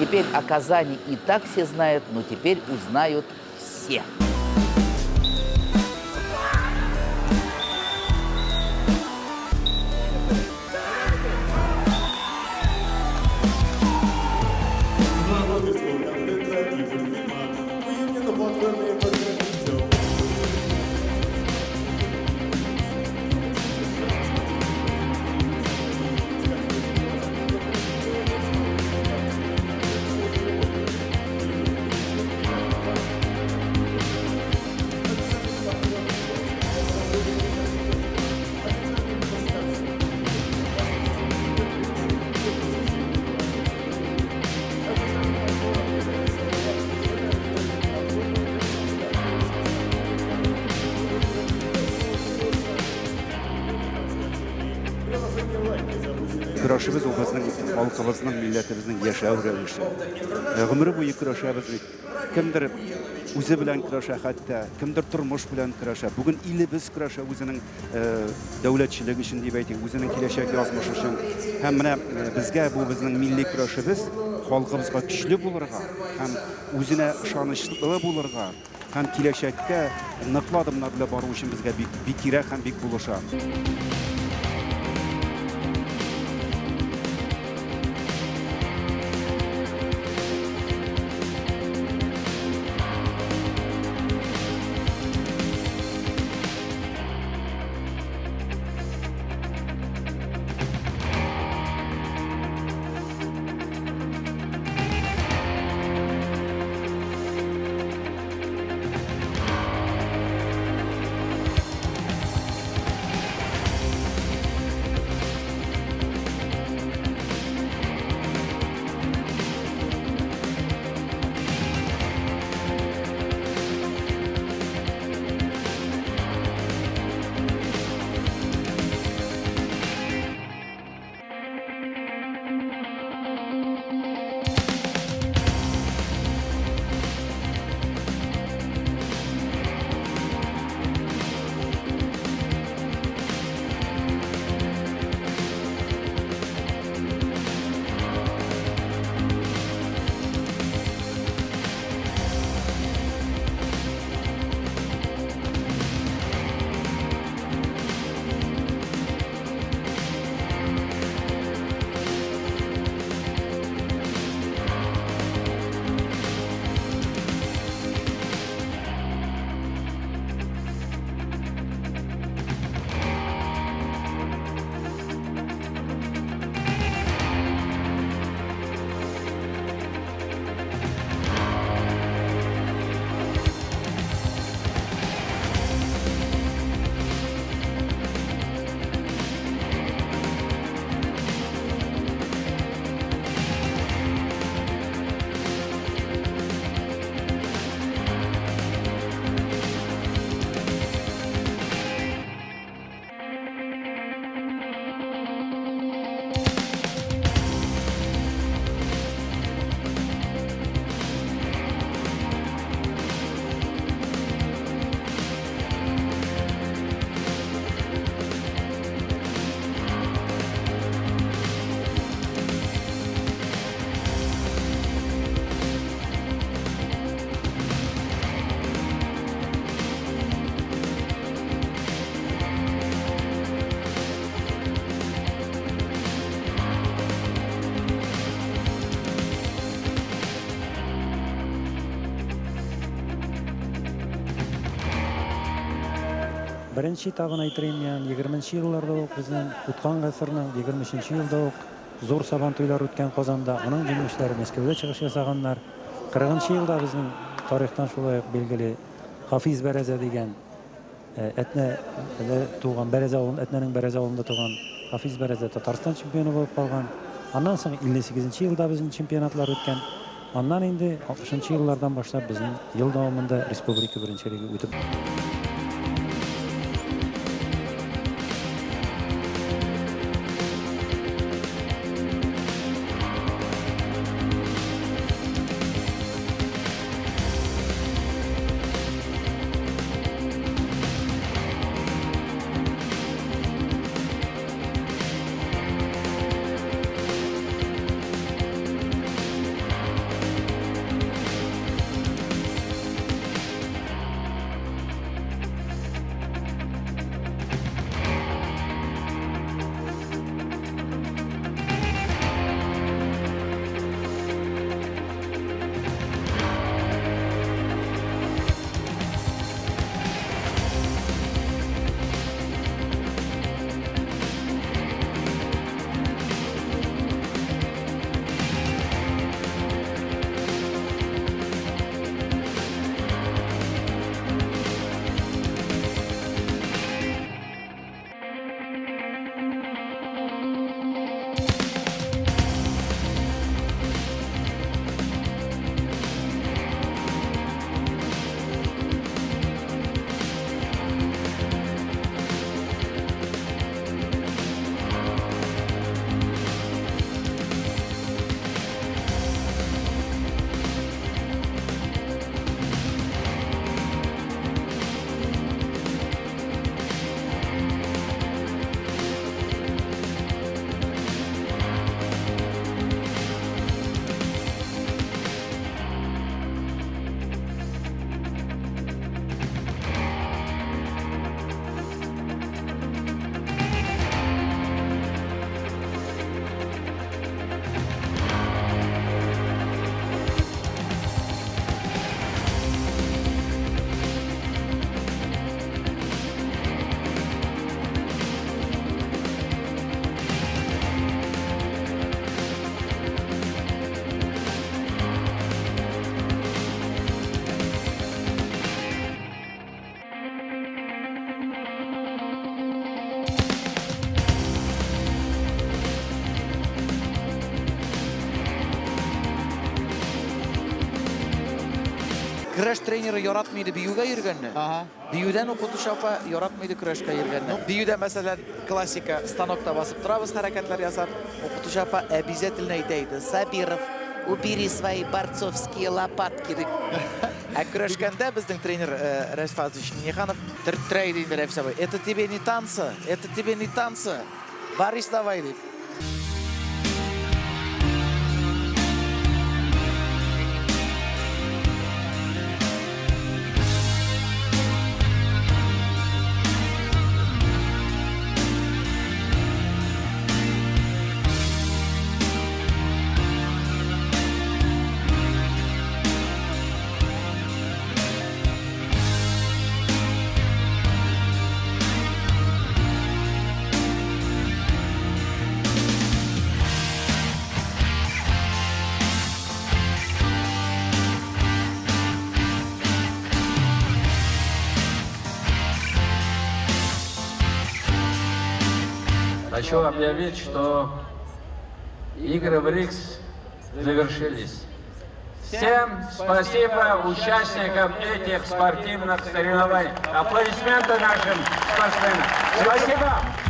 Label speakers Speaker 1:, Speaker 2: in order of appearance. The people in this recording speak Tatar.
Speaker 1: Теперь о Казани и так все знают, но теперь узнают все.
Speaker 2: Көрәшебез ул безнең халкыбызның, милләтебезнең яшәү рәвеше. Гомере буе көрәшәбез бит. Кемдер үзе белән көрәшә хәтта, кемдер тормыш белән көрәшә. Бүген илебез көрәшә үзенең дәүләтчелек өчен дип әйтик, үзенең киләчәк язмышы өчен. Һәм менә безгә бу безнең милли көрәшебез халкыбызга көчле булырга һәм үзенә ышанычлы булырга һәм киләчәккә ныклы адымнар белән бару өчен безгә бик, бик кирәк һәм бик булыша.
Speaker 3: Беренче этабын әйтер идем, 20 елларда ук безнең үткән гасырның 23 елда ук зур сабантуйлар үткән Казанда, аның җиңүчеләре Мәскәүдә чыгыш ясаганнар. 40 елда безнең тарихтан шулай ук билгеле Хафиз Бәрәзә дигән Әтнәдә туган, Бәрәзә авылында, Әтнәнең Бәрәзә авылында туган Хафиз Бәрәзә Татарстан чемпионы булып калган. Аннан соң 58 елда безнең чемпионатлар үткән. Аннан инде 60 еллардан башлап безнең ел дәвамында республика беренчелеге үтеп.
Speaker 4: Көрәш тренеры яратмый иде биюгә йөргәнне. Биюдән укытучы апа яратмый иде көрәшкә йөргәнне. Биюдә, мәсәлән, классика, станокта басып торабыз хәрәкәтләр ясап. Укытучы апа обязательно әйтә иде, Сабиров, убери свои борцовские лопатки, дип. Ә көрәшкәндә безнең тренер Рәфис Фазлыевич Миннеханов төрттерә иде инде Рәфис абый. Это тебе не танцы, это тебе не танцы. Борис, давай, дип.
Speaker 5: Хочу объявить, что игры БРИКС завершились. Всем спасибо участникам этих спортивных соревнований. Аплодисменты нашим спортсменам. Спасибо!